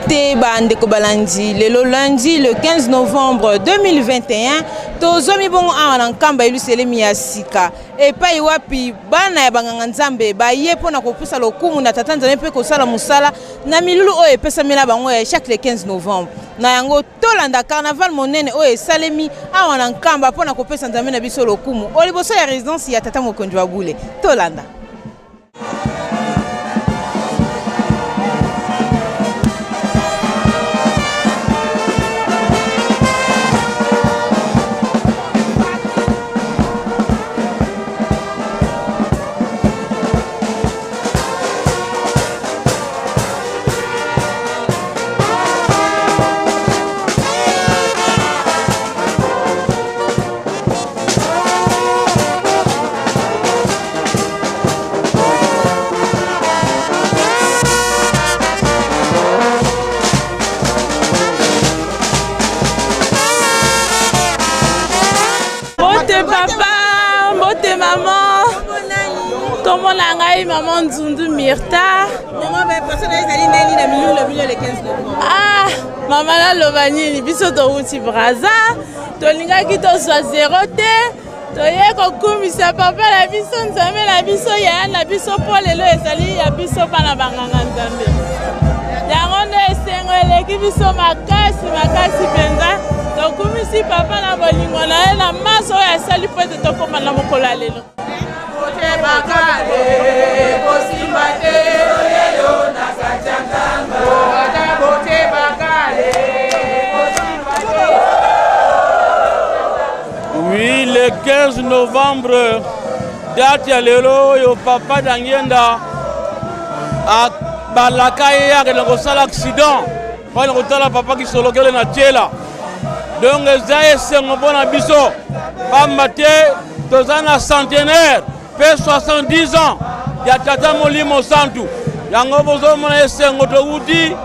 Mbote bandeko balandi lelo lundi le 15 novembre 2021 tozwami bongo awa na Nkamba Yelusalemi ya sika epai wapi bana ya banganga Nzambe baye mpo na kopesa lokumu na Tata Nzambe mpe kosala mosala na milulu oyo epesamela bango ya chaque le 15 novembre. Na yango tolanda carnaval monene oyo esalemi awa na Nkamba mpo na kopesa Nzambe na biso lokumu o liboso ya residence ya Tata Mokonzi wa Bule. Tolanda. Mbote papa, mbote maman. Kombo na ngai maman Nzundu Mirta. Ah, mama naloba nini, biso towuti Brazza, tolingaki tozwa zero te, toye kokumisa papa na biso, Nzambe na biso, yaya na biso, mpo lelo ezali ya biso bana banganga Nzambe. Yango nde esengo eleki biso makasi makasi mpenza. Tokumisi papa na bolingo na ye na maso oyo asali mpo ete tokóma na mokolo ya lelo. Oui, le 15 novembre, date ya lelo oyo papa Dangienda abalaka ye akende kosala accident mpo na kotala papa Kisolokele na Tshela. Donc eza esengo mpo na biso pamba te toza na centenaire mpe 70 ans ya Tata Molimo Santu. Yango bozomona esengo towuti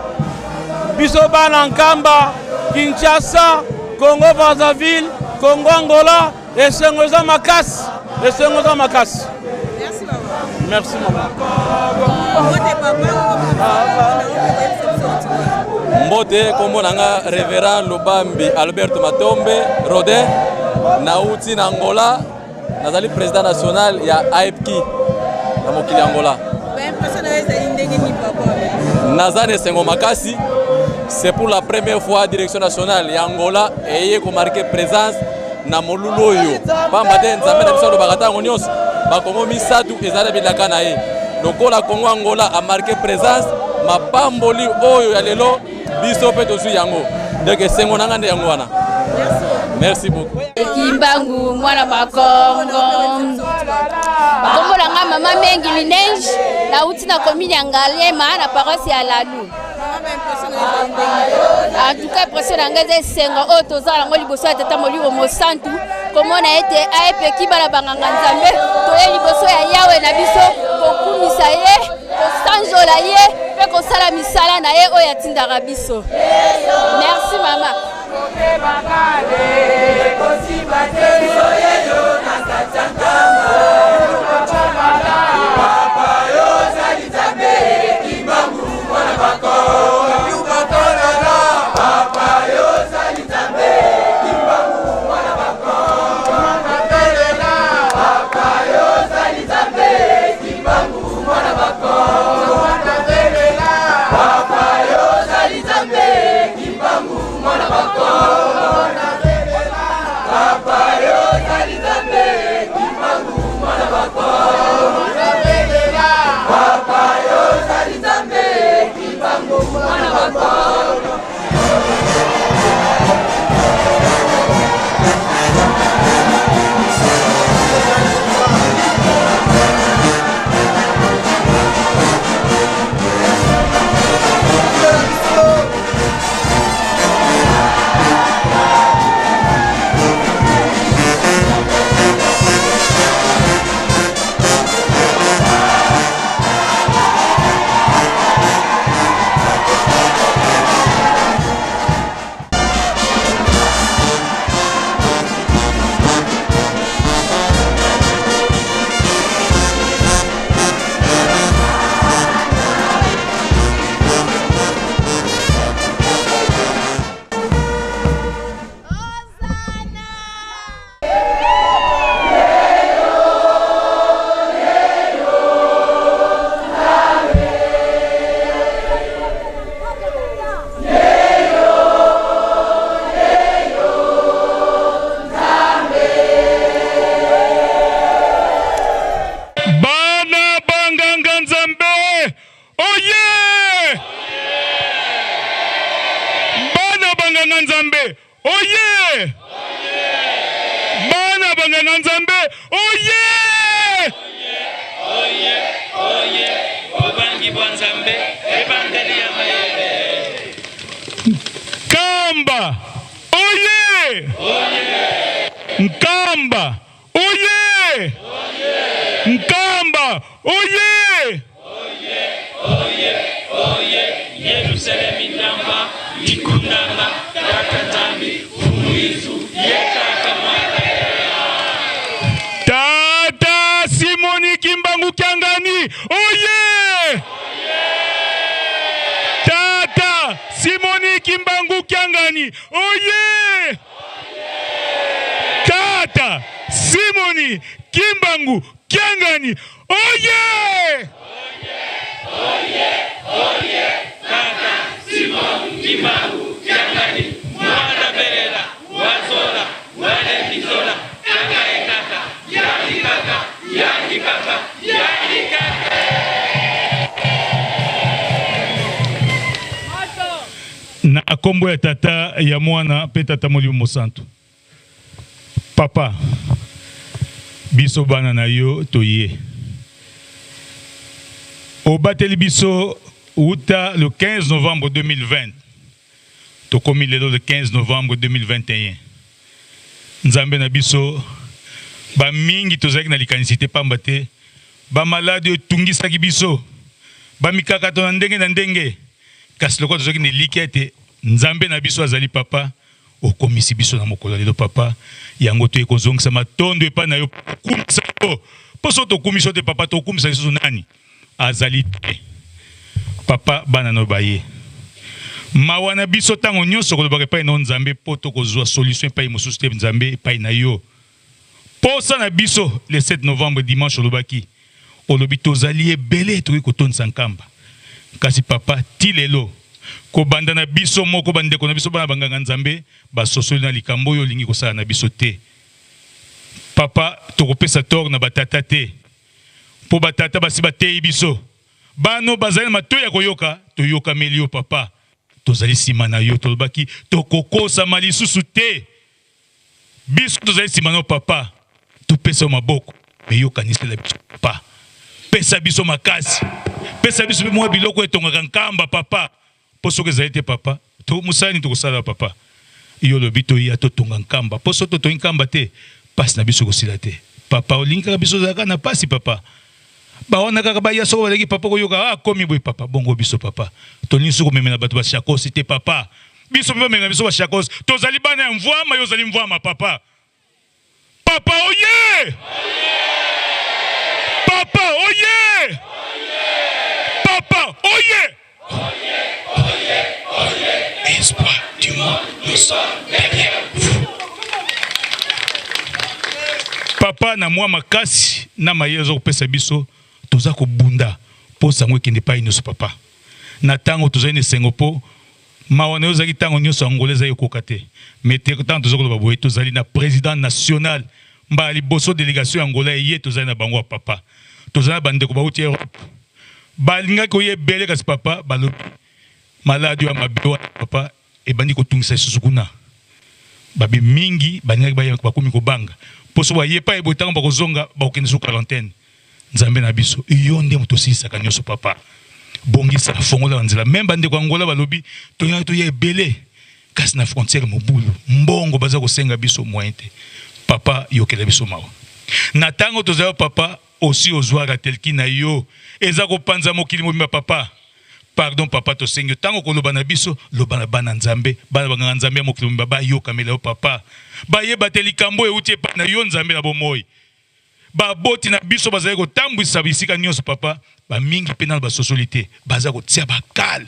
biso bana Nkamba, Kinshasa, Congo Brazzaville, Congo Angola, esengo eza makasi, esengo eza makasi. Merci mama. Mbote, kombo na nga Reverend Lobambi Alberto Matombe Rodin, nauti na Angola, nazali président national ya AEPKI na mokili ya Angola. Naza na esengo makasi, c'est pour la première fois direction nationale ya Angola eye komarke présence na molulu oyo, pamba te Nzambe na biso alobaka ntango nyonso bakongo misato ezali na bilaka na ye. Lokola Kongo Angola amarke présence, mapamboli oyo ya lelo biso mpe tozwi yango, donc esengo na nga nde yango wana. Merci beaucoup. Kimbangu mwana Bakongo, kombo na nga mama Mengi Linenge, nauti na commune ya Ngaliema na paroisse ya Lalu. En tout cas, impression na ngai eza esengo oyo toza yango liboso ya Tata Molimo Mosantu, komona ete ayepeki bana banganga Nzambe, toye liboso ya Yawe na biso kokumisa ye, kosanzola ye mpe kosala misala na ye oyo atindaka biso. Merci mama. Nkamba oye! Nkamba oye! Tata Simoni Kimbangu Kiangani oye! Tata Simoni Kimbangu Kiangani oye! Tata Simoni Kimbangu Kiangani oye! Na kombo ya Tata, ya Mwana mpe Tata Molimo Mosantu. Papa, biso bana na yo toye. Obateli biso wuta le 15 novembre 2020. Tokomi lelo le 15 novembre 2021. Nzambe na biso, ba mingi tozalaki na likanisi te pamba te ba maladi oyo etungisaki biso, ba mikakato na ndenge na ndenge, kasi lokola tozalaki na elikya ete Nzambe na biso azali Papa, okomisi biso na mokolo ya lelo Papa, yango toye kozongisa matondo epai na yo, kokumisa yo, mpo soki tokumisi yo te Papa, tokumisa lisusu nani? Azali te Papa, bana na yo baye. Mawa na biso ntango nyonso kolobaka epai na yo Nzambe, mpo tokozwa solution epai mosusu te Nzambe, epai na yo. Posa na biso le 7 novembre dimanche olobaki, olobi tozali ebele tokoki kotondisa Nkamba. Kasi papa ti lelo kobanda na biso moko ba ndeko na biso bana ba nganga Nzambe basosoli na likambo oyo olingi kosala na biso te. Papa tokopesa tort na ba tata te po ba tata basi bateyi biso. Bana oyo bazali na matoyi ya koyoka toyokameli yo papa. Tozali sima na yo tolobaki tokokosama lisusu te. Biso tozali sima no papa, topesa yo maboko me yo kanisela biso papa, pesa biso makasi, pesa biso pe mwa biloko etongaka Nkamba papa, po soki ezali te papa, to mosala nini tokosala papa? Yo olobi toya totonga Nkamba, po soki totongi Nkamba te, pasi na biso ekosila te papa. Olingi kaka biso ozala kaka na pasi papa? Ba wana kaka baya soko baleki papa koyoka ah komi boye papa bongo biso papa tolingi soki komemela bato ba shakosi te papa biso mpe bamemela biso ba shakosi tozali bana ya mvwama yo ozali mvwama papa papa oye papa oye papa oye Espoir du monde, nous sommes derrière vous. Papa na mwa makasi na mayele oza kopesa biso toza kobunda mpo sango ekende epai nyonso papa. Na ntango tozali na esengo mpo mawa na yo ozalaki ntango nyonso Angola ezali kokoka te. Mais te ntango toza koloba boye tozali na president national mbala liboso delegation ya Angola eye tozali na bango ya papa. Tozali na bandeko bauti Europe Balingaki koya ebele kasi papa balobi maladi oyo ya mabe wana papa ebandi kotungisa lisusu kuna. Babi mingi balingaki baya bakomi kobanga mpo soki baye epai boye ntango bakozonga bakokende su quarantaine. Nzambe na biso yo nde moto osilisaka nyonso papa, bongisa fongola banzela. Meme bandeko ya Angola balobi tolingaki toya ebele kasi na frontière mobulu mbongo baza kosenga biso moyen te. Papa yokela biso mawa na ntango tozali papa. Osi ozua ratelki na yo eza kopanza mokili mobimba papa pardon papa tosengi yo tango okoloba na biso loba na bana nzambe bana ba nganga nzambe ya mokili mobimba bayokamela yo papa bayeba te likambo oyo ewuti epai na yo nzambe na bomoi baboti na biso bazali kotambwisa bisika nyonso papa bamingi mpe nano basosoli te baza kotia bakale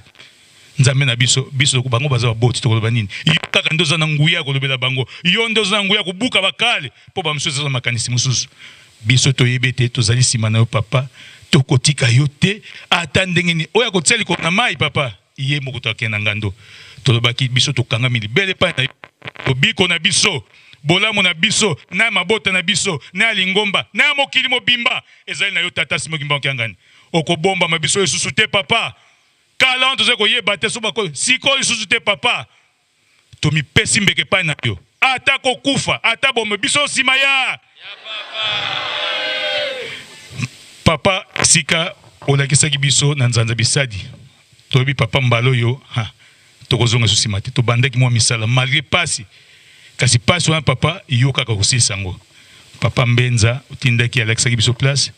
Nzambe na biso, biso bango baza baboti tokoloba nini? Yo kaka nde oza na nguya ya kolobela bango, yo nde oza na nguya ya kobuka bakale mpo bamosusu eza na makanisi mosusu. Biso toyebi ete tozali nsima na yo papa, tokotika yo te ata ndenge nini. Oyo akotia likolo na mai papa, ye moko tokende na ngando. Tolobaki biso tokangami libele epai na yo, lobiko na biso, bolamu na biso, na ya mabota na biso, na ya lingomba, na ya mokili mobimba ezali na yo tata Simon Kimbangu Kiangani. Okobombama biso lisusu te papa. Kala wana tozali koyeba te soki bako sikoyo lisusu te papa tomipesi mbeka epai na yo ata kokufa ata bombe biso nsima ya papa sika olakisaki biso na nzanza bisadi toyebi papa mbala oyo tokozonga lisusu nsima te tobandaki mwa misala malgre pasi Kasi pasi wana papa yo kaka kosilisa yango. Papa Mbenza otindaki alakisaki biso place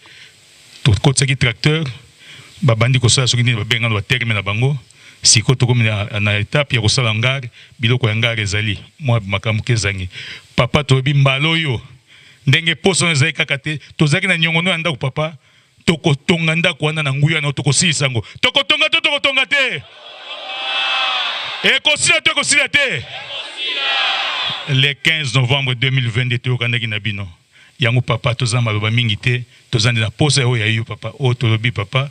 tokotisaki tracteur babandi kosala soki nini babenga na baterme na bango. Sikoyo tokomi na, na etape ya kosala ngare, biloko ya ngare ezali mwa makambo ke ezangi. Papa toyebi mbala oyo ndenge posa wana ezali kaka te, tozalaki na nyongono ya ndako papa, tokotonga ndako wana na nguya na tokosilisa yango. Tokotonga to tokotonga te? Ekosila to ekosila te? Le 15 novembre 2022 toyokanaki na bino yango papa, toza maloba mingi te, toza nde na posa oyo ya yo papa, oyo tolobi papa,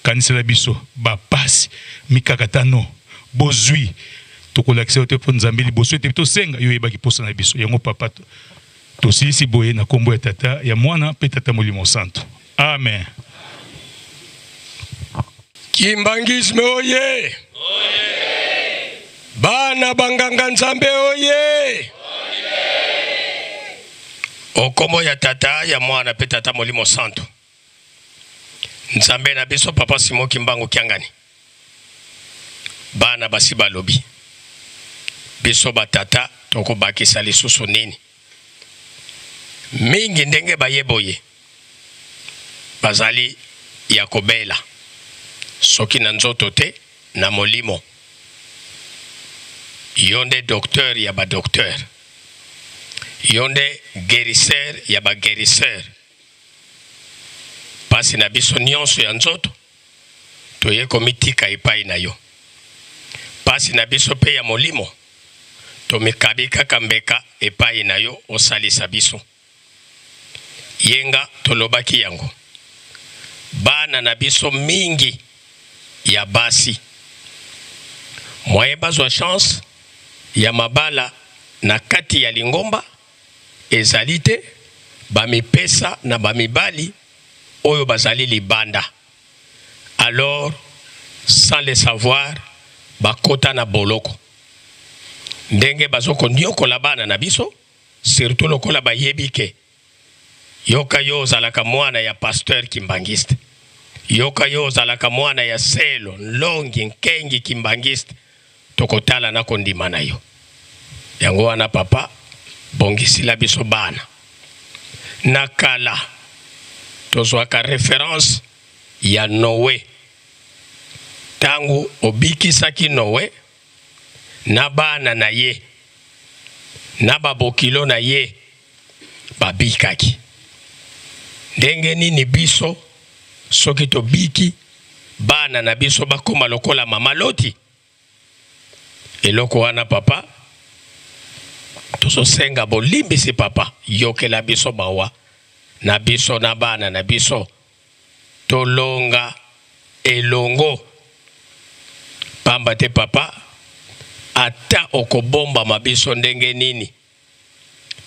kanisela biso bapasi, mikakatano, bozwi, tokolakisa yo te mpo Nzambe liboso ete tosenga yo oyebaki posa na biso yango papa. Tosilisi boye na kombo ya Tata, ya Mwana mpe Tata Molimo Santu. Amen. Kimbanguisme oye! Bana banganga Nzambe oye! Okombo ya Tata, ya Mwana pe Tata Molimo Santu. Nzambe na biso Papa Simon Kimbangu Kiangani. Bana basi balobi biso batata tokobakisa lisusu nini? Mingi ndenge baye boye bazali ya kobela, soki na nzoto te na molimo. Yo nde docteur ya ba docteur, yo nde guerisseur ya ba guerisseur. Pasi na biso nionso ya nzoto toye komitika epai na yo. Pasi na biso pe ya molimo tomikabi kaka mbeka epai na yo osalisa biso. Yenga tolobaki yango bana na biso mingi ya basi moyen bazwa chance ya mabala na kati ya lingomba ezali te, bamipesa na ba mibali oyo bazali libanda alors sans le savoir bakota na boloko ndenge bazo koniokola bana na biso surtout lokola bayebi ke yoka yo ozalaka mwana ya pasteur kimbanguiste yoka yo ozalaka mwana ya selo nlongi nkengi kimbanguiste tokotala na kondima na yo yango wana papa bongisila biso bana na kala tozwaka reference ya Noe tango obikisaki Noe na bana na ye na babokilo na ye babikaki ndenge nini biso soki tobiki bana na biso bakoma lokola mama Loti? Eloko wana papa tozosenga bolimbisi papa, yokela biso mawa na biso na bana na biso tolonga elongo, pamba te papa ata okobombama biso ndenge nini,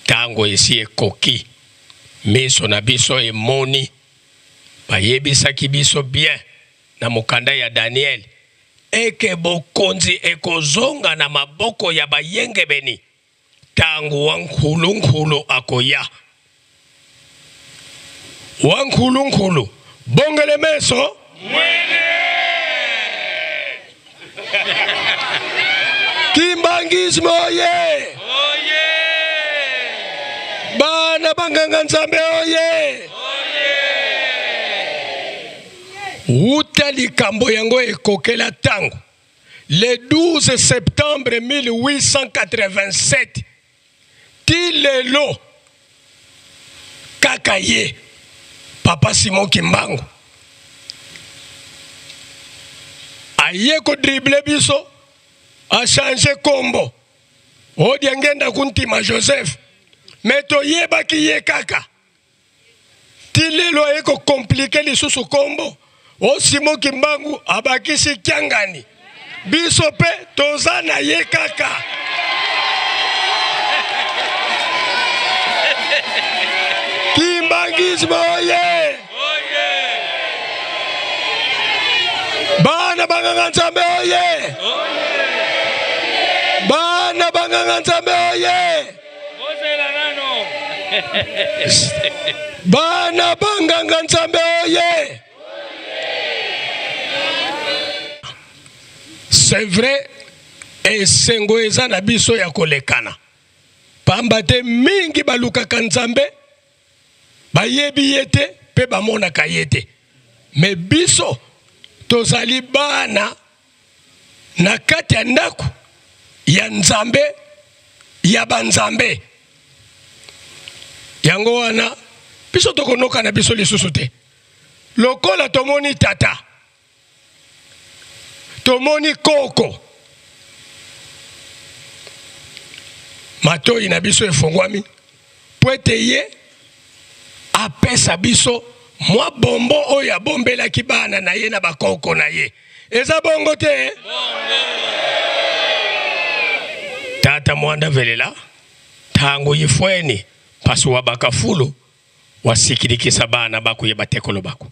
tango esi ekoki, miso na biso emoni, bayebisaki biso bien na mokanda ya Daniel eke bokonzi ekozonga na maboko ya bayengebeni tango wa Nkhulu-Nkhulu akoya. Wa Nkhulu-Nkhulu, bongele meso Mwene! Kimbanguisme oye! Oye! Bana banganga Nzambe oye! Wuta likambo yango ekokela tango, le 12 septembre 1887 ti lelo, kaka ye Papa Simon Kimbangu aye ko dribbler biso, a changer kombo Odiangenda Kuntima Joseph, mais toyebaki ye kaka. Ti lelo aye ko compliquer lisusu kombo o Simon Kimbangu abakisi Kiangani. Biso pe toza na ye kaka. Kimbanguisme oye! Bana banganga Nzambe oye! Bana banganga Nzambe oye! Bozela nano. Bana banganga Nzambe oye! C'est vrai, esengo eza na biso ya kolekana. Pamba te mingi balukaka Nzambe, bayebi ye te mpe bamonaka ye te. Me biso tozali bana na kati ya ndako ya Nzambe ya banzambe. Yango wana biso tokonoka na biso lisusu te. Lokola tomoni tata, tomoni koko, matoi na biso efongwami mpo ete ye apesa biso mwa bombo oyo abombelaki bana na ye na bakoko na ye. Eza bongo te? Tata mwanda velela tango yifweni pasi wa bakafulu wasikilikisa bana bakuye batekolo bako.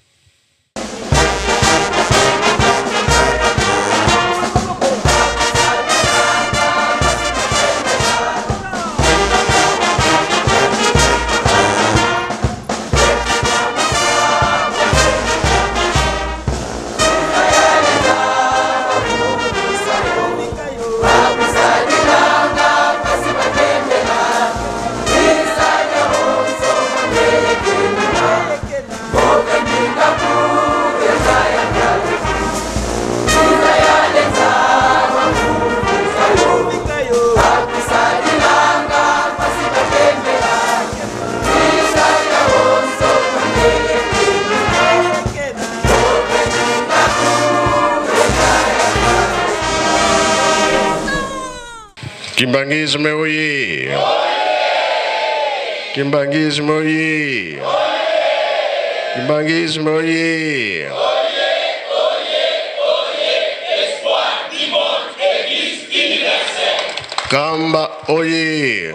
Kimbanguisme oye! Kimbanguisme oye! Kimbanguisme oye! Kamba oye!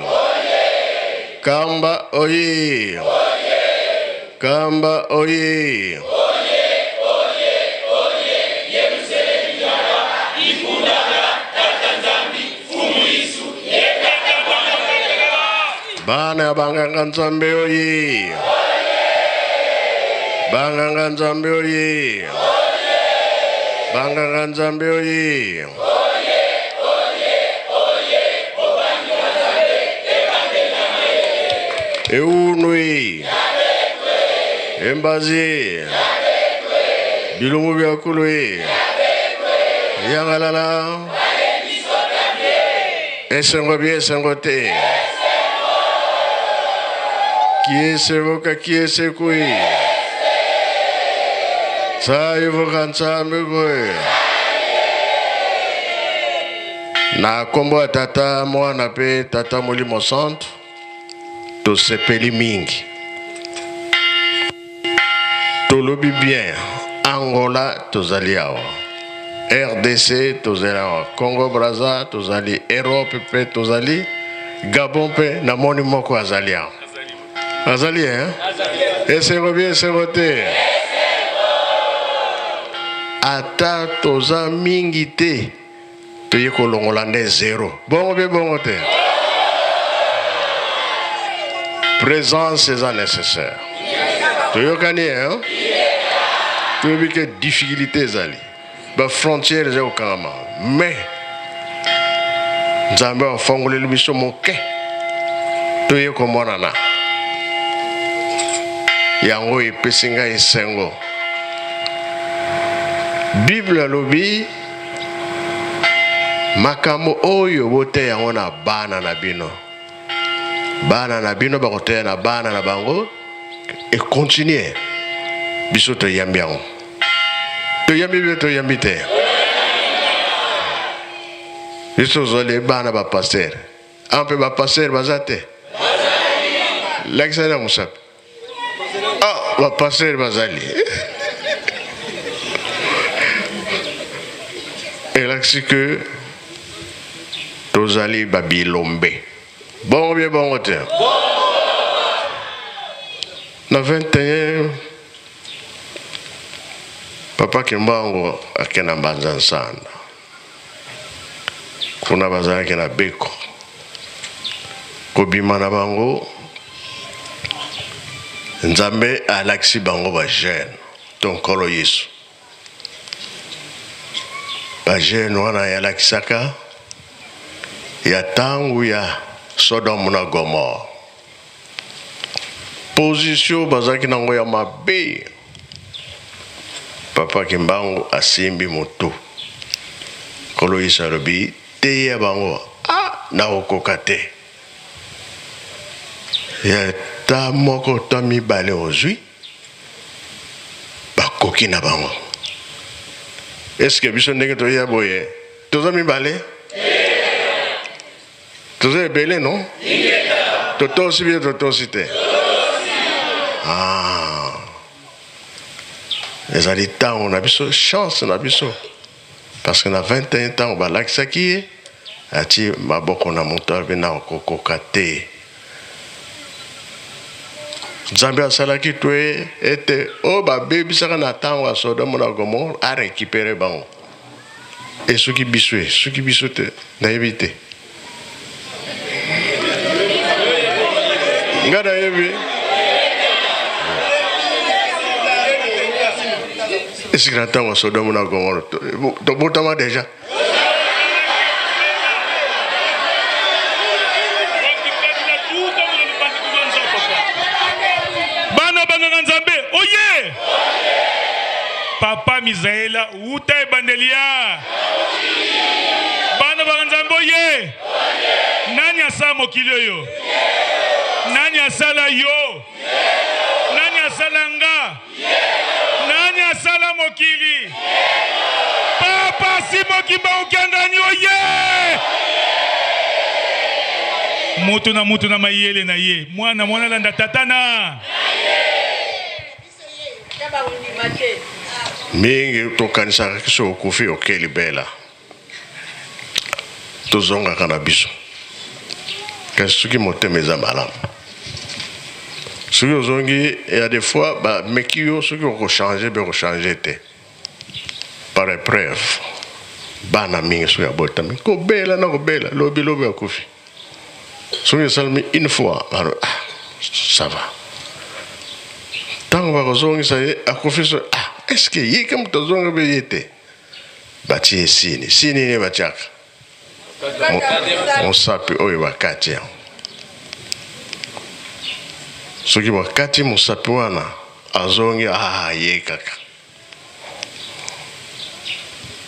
Kamba oye! Kamba oye! Bana ya banganga Nzambe oye! Banganga Nzambe oye! Banganga Nzambe oye! Eunwe! Embazi! Bilungu bya kulwe! Yangalala! Esengo bi esengo te! Kiesevoka kiesekui! Tsaivoka Nzambe kwe! Na kombo ya Tata, Mwana pe Tata Molimo Santu, tosepeli mingi. Tolobi bien, Angola tozali awa, RDC tozali awa, Congo Brazza tozali, Europe pe tozali, Gabon pe namoni moko azali awa. Azali hein? Esengo bien esengo te. Ata toza mingi te, toye kolongola nde zero. Bongo bien bongo te. Présence eza nécessaire. Toyokani hein? Toyebi ke difficulté ezali. Ba frontières eza kokangama. Mais Nzambe afongoleli biso moke toye komonana. Yango epesi ngai esengo. Bible alobi makambo oyo boteya yango na bana na bino. Bana na bino bakoteya na bana na bango e continuer. Biso toyambi yango. Toyambi bino toyambi te. Biso tozali bana ba pasteur. Awa mpe ba pasteur baza te. Lakisa na mosapi. Ah, ba pasteur bazali. Elakisi que tozali ba bilombe. Bongo bien bongo te. Na 21 Papa Kimbangu akenda Mbanza Nsanda. Kuna bazalaki na beko. Kobima na bango Nzambe alakisi bango ba jeune to Nkolo Yesu. Ba jeune wana yalakisaka ya tangu ya Sodome na Gomorre. Position bazalaki nango ya mabe. Papa Kimbangu asimbi motu. Nkolo Yesu alobi teya bango, ah nakokoka te. Ya ta moko to mibale ozwi bakoki na bango. Est-ce que biso ndenge toya boye toza mibale? Toza ebele non? Totosi biso totosi te. Ah. Ezali ntango na biso, chance na biso. Parce que na 21 ntango balakisaki ye atie maboko na moto alobi na kokoka te. Nzambe asalaki to ete oyo babebisaka na ntango ya Sodome na Gomore a récupérer bango. E soki biso e soki biso te nayebi te. Nga nayebi. Esika na ntango ya Sodome na Gomore tobotama deja. Bana banganga Nzambe oye! Papa Mizaela Wuta ebandeli ya bana ba Nzambe oye! Nani asala mokili oyo? Nani asala yo? Nani asala nga? Nani asala mokili? Papa Simon Kimbangu Kiangani oye! Moto na moto na mayele na ye, mwana mwana alanda tata na Mingi tokanisaka ki soki okufi oke libela, tozongaka na biso. Kasi soki motema eza malamu, soki ozongi ya des fois bameki yo, soki okochange be okochange te par epreuve. Bana mingi soki abotami kobela na kobela, lobi lobi akufi. Soki esalemi une fois, alors ah, ça va. Ntango bakozongisa ye akufi so ah, est-ce que ye ke moto azonga mpe ye te? Batie ye sini sini nini batiaka mosapi oyo bakati yango. Soki bakati mosapi wana azongi ah, ye kaka.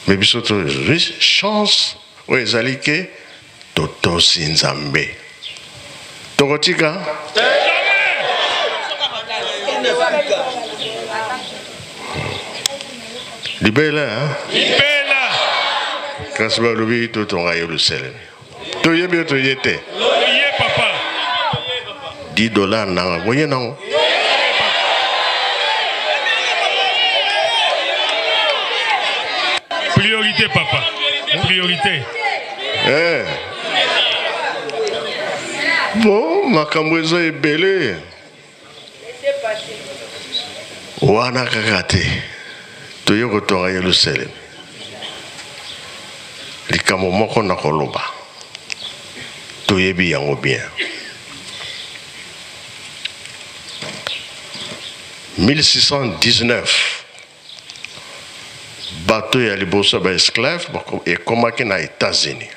Mais biso tozwi chance oyo ezali ke totosi Nzambe. Tokotika libela hein? Libela. Kasi balobi totonga Yelusalemi. Toyebi yo toye te. Toye papa. 10 dollars nanga boye nango. Priorité papa. Priorité. Eh. Bon, makambo eza ebele. Wana kaka te, toye kotonga Yelusalemi. Likambo moko nakoloba, toyebi yango bien. 1619 bato ya liboso ya baesclave ekomaki na Etats-Unis.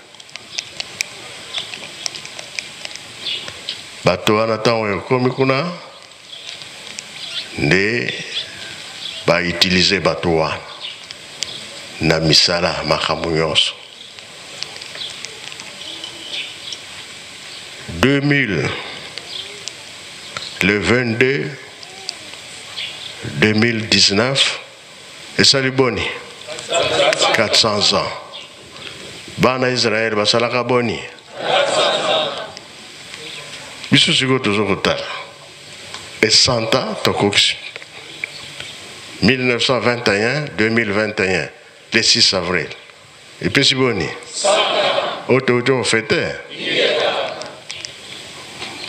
Bato wana ntango ekomi kuna nde bautilize bato wana na misala makambo nyonso. 2000 le 22 2019 esali boni 400 ans bana Israël basalaka boni biso sikoyo tozo kotala esanta tokokisi 1921 2021 le 6 avril epesi boni oyo touti kofete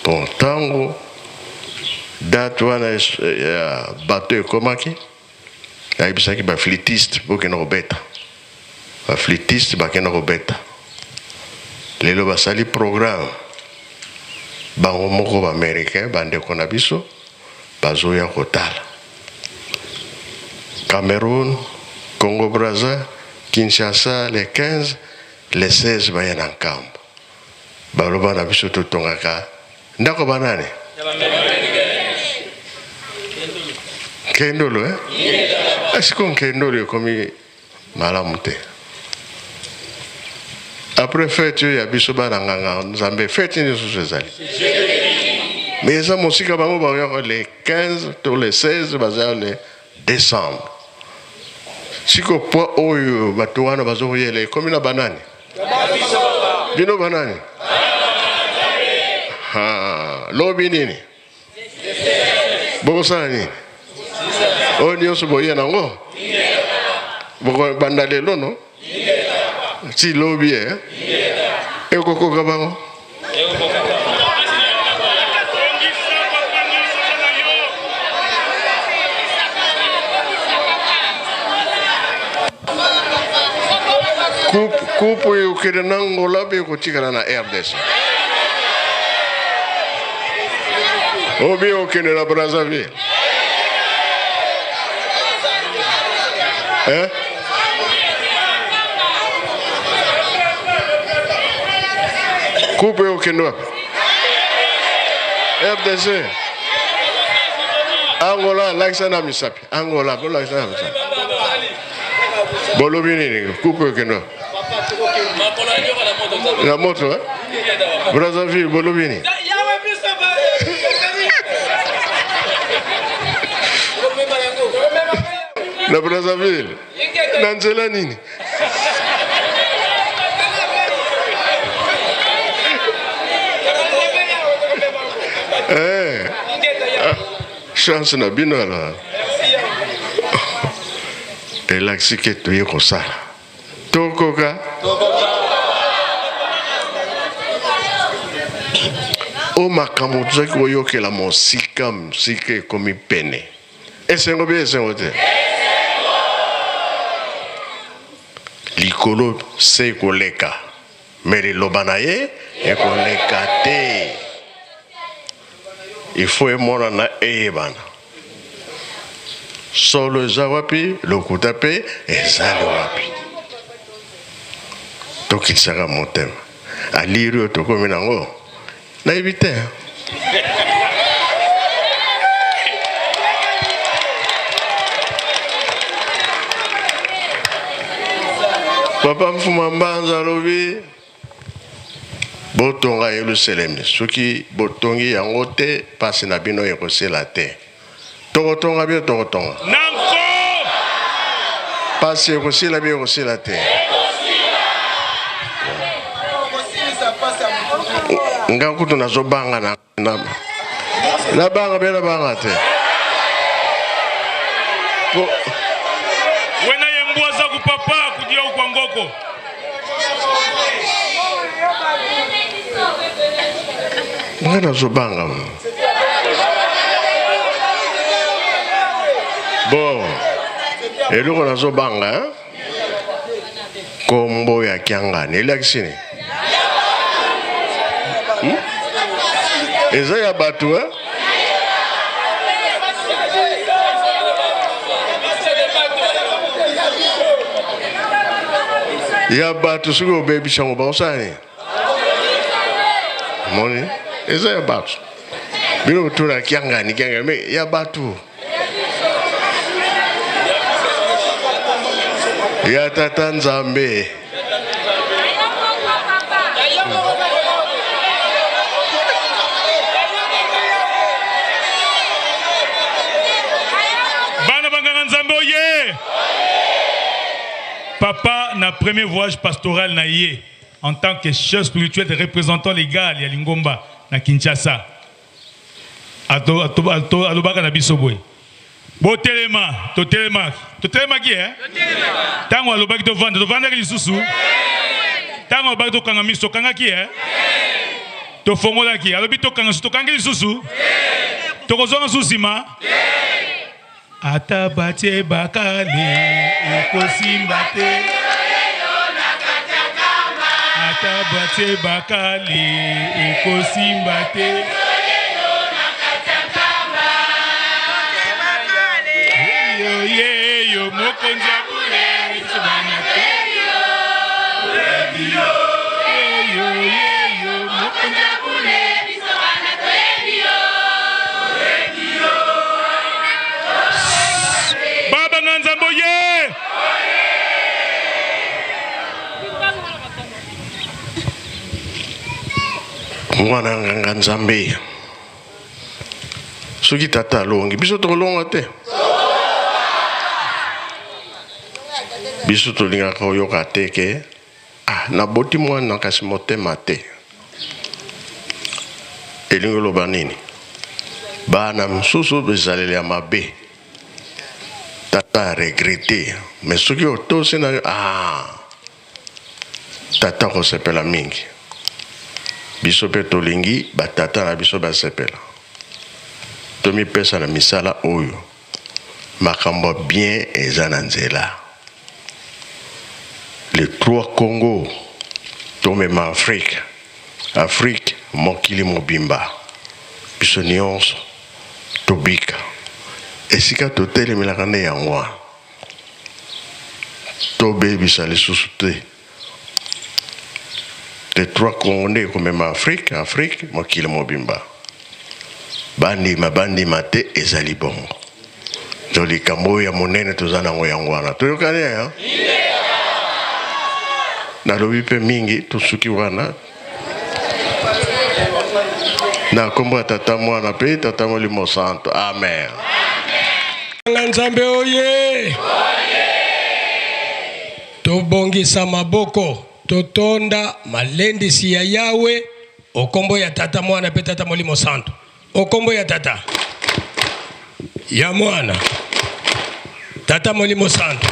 bon ntango date wana ya bato ekomaki ayebisaki baflitiste bokende kobeta baflitiste bakende kobeta lelo basali programme bango moko baaméricain bandeko na biso bazoya kotala Cameroun, Congo Brazza, Kinshasa le 15, le 16 baya na Nkamba. Baloba na biso totongaka ndako banani? Nkendolo, eh? Sikoyo nkendolo ekomi malamu te. Après fete oyo ya biso bana nganga Nzambe, fete nini lisusu ezali? Mais eza mosika, bango bakoyaka le 15 to le 16, baza le décembre. Siko poids oyo bato wana bazokoyela ekomi na banani? Bino banani? Ha, lobi nini? Bokosala nini? Oyo nyonso boye nango bokobanda lelo no ti lobi e ekokoka bango. Coupe oyo ekokende na Angola mpe ekotikala na RDC. Obi okende na Brazzaville. Eh? Coupe oyo okende wapi? RDC. Angola, lakisa na misapi. Angola, bolakisa na misapi. Bolobi nini? Coupe oyo okende wapi? Na moto, eh? Brazzaville, bolobi nini? Na Brazzaville. Na nzela nini? Eh. Ah, chance na bino alors. Elakisi ke toye kosala. Tokoka. O makambo tozalaki koyokela mosika mosika ekomi pene. Esengo mpe esengo te. Likolo se ekoleka, me liloba na ye ekoleka te. Il faut emonana eyebana. Solo eza wapi, lokuta mpe ezali wapi. Tokitisaka motema. Aliri oyo tokomi nango nayebi te. Papa Mfuma Mbanza alobi botonga Yelusalemi, soki botongi yango te pasi na bino ekosila te. Tokotonga bino, tokotonga pasi ekosila bino, ekosila te. Nga kutu nazobanga na nabanga mpe nabanga te. Wena ye mbwa za kupapa kudia ukwa ngoko. Nga nazobanga bon eloko nazobanga hein? Kombo ya Kiangani elakisi nini? Hmm? Eza ya bato eh? Ya bato soki obebisi yango bakosala nini? Moni eza ya bato, bino kotuna Kiangani Kiangani, me ya bato ya tata Nzambe. Bana banganga Nzambe oye! Papa na premier voyage pastoral na ye en tant que chef spirituel et représentant légal ya Lingomba na Kinshasa. Alobaka na biso boye, botelema. Totelemaki, totelemaki eh? Ntango alobaki tovanda, tovandaki lisusu. Ntango alobaki tokanga miso, tokangaki eh? Tofongolaki. Alobi tokanga lisusu, tokangi lisusu. Tokozonga lisusu nsima ata batie bakale ekosimba te, ata batie bakale ekosimba te. Yeyo yeyo mokonzi ya bule biso bana te. Yeyo yeyo. Mwana nganga Nzambe, soki tata alongi, biso tokolonga te. Biso tolingaka koyoka te ke ah, naboti mwana kasi motema te. Elingi oloba nini? Bana mosusu bizaleli ya mabe, tata a regrette, mais soki otosi na yo ah, Tata akosepela mingi. Biso mpe tolingi batata na biso basepela. Tomipesa na misala oyo. Makambo ya bien eza na nzela. Les trois Congo tomema Afrique, Afrique mokili mobimba. Biso nionso tobika. Esika totelemelaka nde yango wana. Tobebisa lisusu te. Les trois Congo nde ekomema Afrique, Afrique mokili mobimba. Bandima bandima te ezali bongo. Donc likambo oyo ya monene toza nango yango wana. Toyokani hein? Nalobi mpe mingi tosuki wana. Na nkombo ya Tata Mwana mpe Tata Molimo Santo. Amen. Nga Nzambe oye! Tobongisa maboko, totonda malendisi ya Yawe o kombo ya Tata, Mwana mpe Tata Molimo Santo. O kombo ya Tata, ya Mwana, Tata Molimo Santo.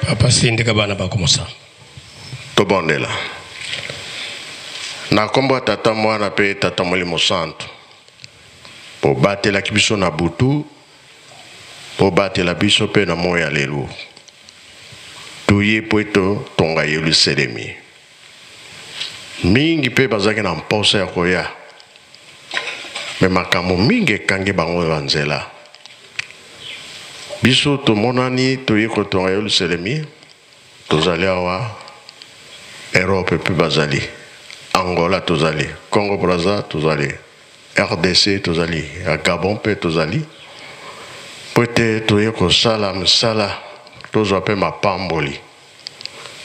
Papa sindika bana bakomosa. Tobondela. Na nkombo ya Tata, Mwana mpe Tata Molimo Santu, bobatelaki biso na butu, bobatela biso mpe na moi ya lelo. Toye mpo ete totonga Yelusalemi. Mingi mpe bazalaki na mposa ya koya, me makambo mingi ekangi bango na nzela. Biso tomonani toye kotonga Yelusalemi. Tozali awa Europe mpe bazali Angola tozali Congo Brazza tozali rdc tozali ya Gabon mpe tozali mpo ete toye kosala mosala tozwa mpe mapamboli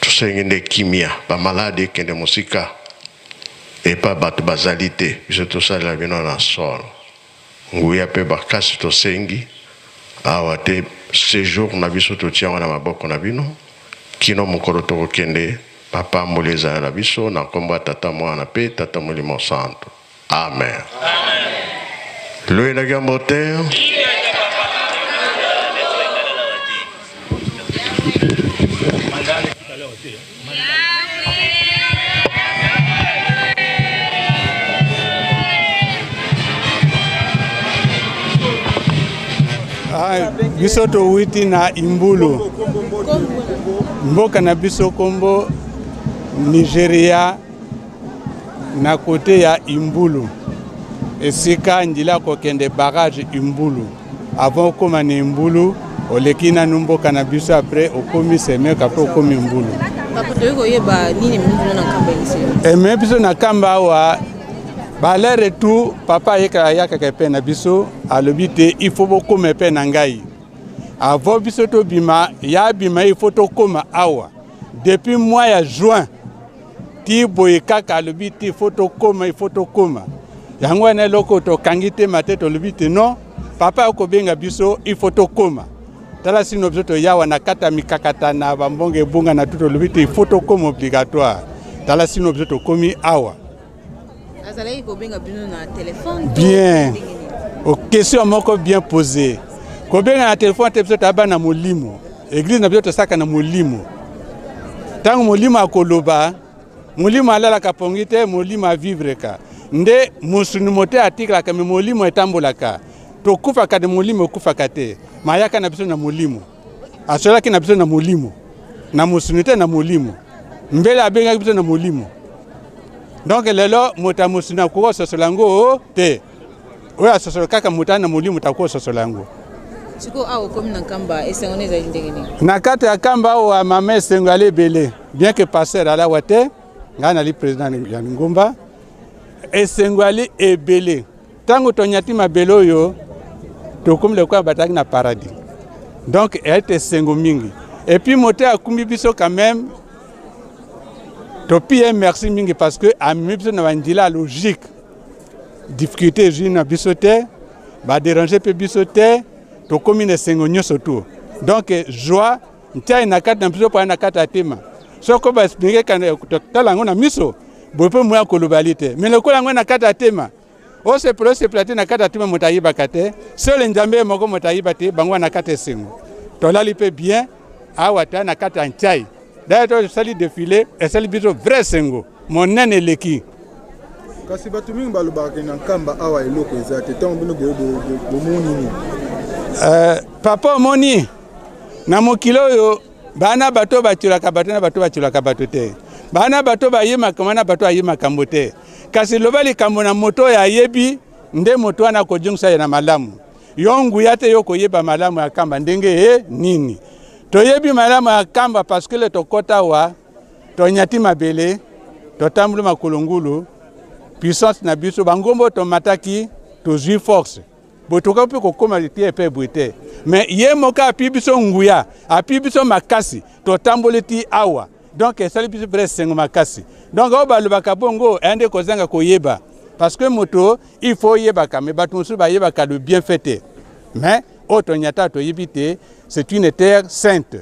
tosengi nde kimia bamaladi ekende mosika epa bato bazali te biso tosalela bino na solo Nguya pe makasi tosengi awa te sejour na biso totie yango na maboko na bino kino mokolo tokokende mapamboli ezala na biso na nkombo ya tata mwana pe tata molimo santu amen loyelaki yango te. Ah, biso towiti na imbulu mboka na biso kombo nigeria na kote ya imbulu esika ndila kokende barrage imbulu avant okoma na imbulu oleki nanu mboka na biso apres okomi semeka apres okomi imbulu ememi biso na kamba awa balere tout papa ayekaka ayakaka epai na biso alobi te il faut bokoma epai na ngai avant biso tobima ya abima il faut tokoma awa depuis mois ya juin ti boye kaka alobi te il faut tokoma il faut tokoma yango wana eloko tokangi tema te tolobi te non papa akobenga biso il faut tokoma tala sino biso toyawa na kati ya mikakatana bambongo ebunga na tu tolobi te il faut tokoma obligatoire tala sino biso tokomi awa azalaki kobenga bino na telefone bien question moko bien posée. Kobenga na telefone te, biso toya bana molimo. Eglise na biso tosaka na molimo. Ntango molimo akoloba, molimo alalaka pongi te, molimo avivreka nde mosuni mote atikalaka, me molimo etambolaka. Tokufaka te, molimo ekufaka te. Mayaka na biso na molimo, asolaki na biso na molimo, na mosuni te, na molimo. Mbele abengaki biso na molimo. Donc lelo moto ya mosuni akoki kososola yango te. Oyo asosola kaka moto na molimo takoki kososola yango. Sikoyo awa okomi na Nkamba, esengo na ezali ndenge nini? Na kati ya Nkamba awa, mama, esengo ali ebele. Bien que pasteur alawa te, ngai nali président ya lingomba, esengo ali ebele. Ntango tonyati mabele oyo, tokomi lokola bataki na paradis. Donc eyali te esengo mingi. Et puis moto akumbi biso quand même, topi ye merci mingi parce que amemi biso na banzela ya logique. Difficulté ezwi na biso te, baderange mpe biso te, tokomi na esengo nyonso tu. Donc joie ntiai na kati na biso mpo na kati ya tema. Soko baexplike totala yango na miso boye mpe moya koloba li te, me lokola yango na kati ya tema, osepela osepela te na kati ya tema, moto ayebaka te, sele Nzambe moko moto ayeba te. Bango na kati esengo, tolali mpe bien awa ta na kati ya ntiai. Daye tosali défilé, esali biso vrai esengo monene eleki. Kasi bato mingi balobaka na Nkamba awa eloko eza te. Ntango bino bomoni nini? Papa, omoni na mokili oyo, bana bato batiolaka bato na bato batiolaka bato te, bana bato baye makambo na bato aye makambo te. Kasi loba likambo na moto oyo ayebi, nde moto wana akozongisa ye na malamu. Yo nguya te, yo koyeba malamu ya Kamba ndenge e nini. Toyebi malamu ya Kamba parce que le tokɔta awa, tonyati mabele, totamboli makolo ngulu, puissance na biso bangombo tomataki, tozwi force boye, tokoki mpe kokóma te epe boye te. Mais ye moko api biso nguya, api biso makasi, totamboli ti awa. Donc esali biso vrai esengo makasi. Donc oyo balobaka bongo eya nde kozanga koyeba, parce que moto il faut oyebaka, mais bato mosusu bayebaka le bien fait te. Mais oyo tonyata, toyebi te, c'est une terre sainte.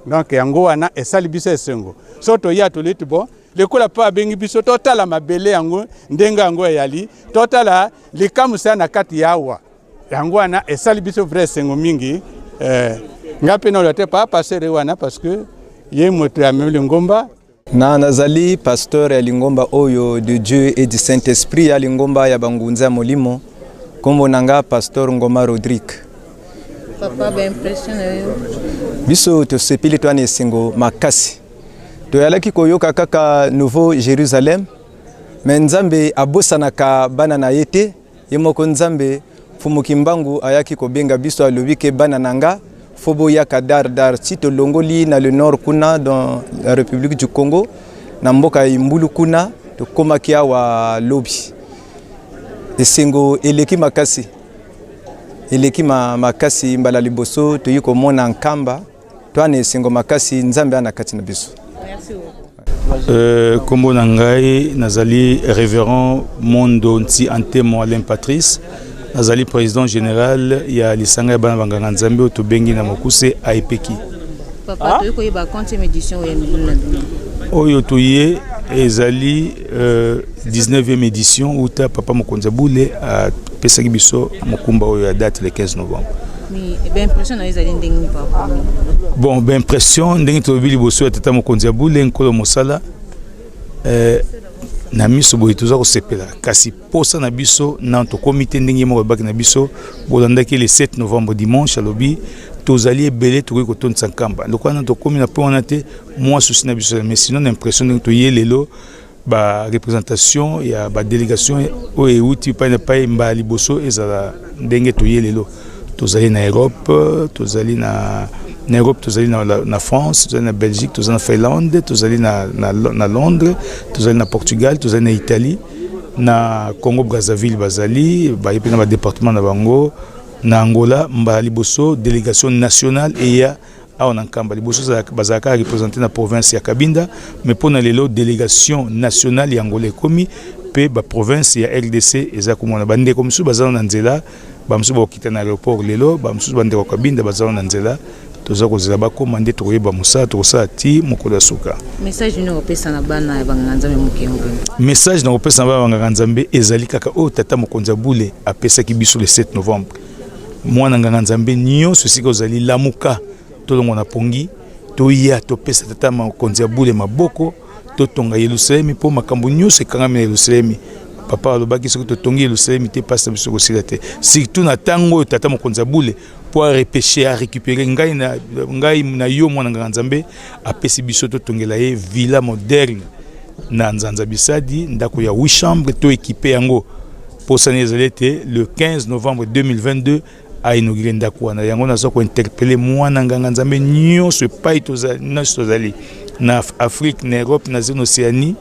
Donc yango wana esali biso esengo. So toya, toleti bon lokola mpo abengi biso, totala mabele yango ndenge yango eyali, totala likamwisa na kati ya awa. Yango wana esali biso vrai esengo mingi. Nga mpe naloba te pa pasteur wana, parce que ye moto amemi lingomba. Na nazali pasteur ya lingomba oyo de Dieu et du Saint-Esprit, ya lingomba ya bangunza ya molimo. Nkombo na nga pasteur Ngoma Rodrigue. Papa, baimpression na yo? Biso tosepeli, towana esengo makasi. Toyalaki koyoka kaka Nouveau Jérusalem, me Nzambe abosanaka bana na ye te. Ye moko Nzambe Mfumu Kimbangu ayaki kobenga biso, alobi ke bana na nga, fo boyaka dar dar ti tolongoli na le nord kuna dans la République du Congo, na mboka ya Imbulu kuna, tokomaki awa lobi. Esengo eleki makasi, eleki makasi. Mbala liboso toyi komona Nkamba, toana esengo makasi. Nzambe ana kati na biso. Kombo na ngai nazali révérend Mondo Nti Antemo Alain Patrice, nazali président général ya lisanga ya bana banganga Nzambe oyo tobengi na mokuse AEPEKI. Papa, toyei koyeba quantième édition oyo ya milulu na bino? Oyo toye ezali 19e édition uta papa mokonzi ya bule apesaki biso mokumba oyo ya date le 15 novembre. Baimpression na yo ezali ndenge nini par rapport? Bon, baimpression, ndenge tolobi liboso ya tata mokonzi ya bule, nkolo mosala, na miso boye toza kosepela. Kasi posa na biso na tokomi te ndenge moko alobaki na biso. Bolandaki le 7 novembre dimanche, alobi tozali ebele, tokoki kotondisa Nkamba. Lokola na tokomi na point wana te, mwa souci na biso. Mais sinon, na impression ndenge toye lelo, bareprésentation ya badélégation oyo euti epai na epai, mbala liboso ezala ndenge toye lelo. Tozali na Europe, tozali na Europe, tozali na France, tozali na Belgique, tozali na Finlande, tozali na Londres, tozali na Portugal, tozali na Italie, na Congo Brazzaville bazali, baye mpe na badépartement na bango, na Angola. Mbala liboso délégation nationale eya awa na Nkamba. Liboso bazalaka représente na province ya Kabinda, mais mpo na lelo délégation nationale ya Angola ekomi mpe baprovince ya RDC eza komona. Bandeko mosusu baza na nzela, bamosusu bakokita na aéroport lelo, bamosusu bandeko ya Kabinda baza na nzela. Toza kozela bakóma nde tokoyeba mosala tokosala ti mokolo ya suka. Message nini okopesa na bana ya banganga Nzambe mokili mobimba? Message na kopesa na bana banganga Nzambe ezali kaka oyo tata mokonzi ya bule apesaki biso le 7 novembre. Mwana nganga Nzambe nyonso esika ozali, lamuka, tolongwa na pongi, toya topesa tata mokonzi ya bule maboko, totonga Yelusalemi mpo makambo nyonso ekangami na Yelusalemi. Papa alobaki soki totongi Yelusalemi te, mpasi na biso ekosila te, surtout na ntango oyo tata mokonzi ya bule mpo arepeche arécupere ngai na, ngai na yo mwana nganga Nzambe apesi biso totongela ye villa moderne na Nzanza Bisadi, ndako ya 8 chambre to ekipe yango. Posa na ezali ete le 15 novembre 2022 a inaugure ndako wana. Yango naza kointerpele mwana nganga Nzambe nyonso epai nyonso tozali na Afrique, na Europe, na zone Océanie,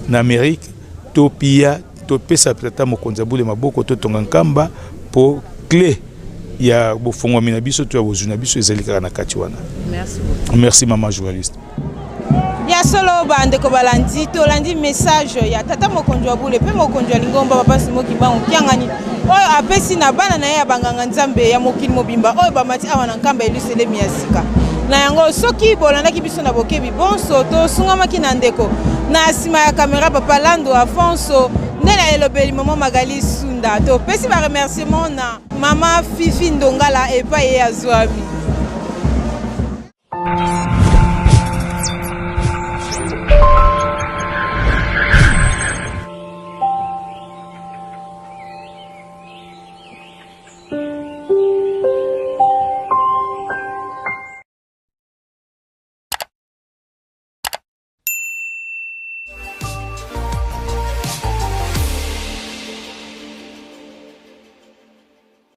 na Amérique, topia topesa tata mokonzi ya bule maboko, totonga Nkamba mpo clé ya bofongwami na biso to ya bozwi na biso ezali kaka na kati wana. Merci beaucoup. Merci mama journaliste. Ya solo bandeko balandi, tolandi message ya tata mokonzi wa bule mpe mokonzi ya lingomba papa Simon Kimbangu Kiangani oyo apesi na bana na ye ya banganga Nzambe ya mokili mobimba oyo bamati awa na Nkamba Yelusalemi ya sika. Na yango soki bolandaki biso na bokebi bonso, tosungamaki na ndeko na nsima ya kamera papa Lando Afonso, nde na elobeli mama Magali Sunda. Topesi ba remerciement na mama Fifi Ndongala epai ye azwami.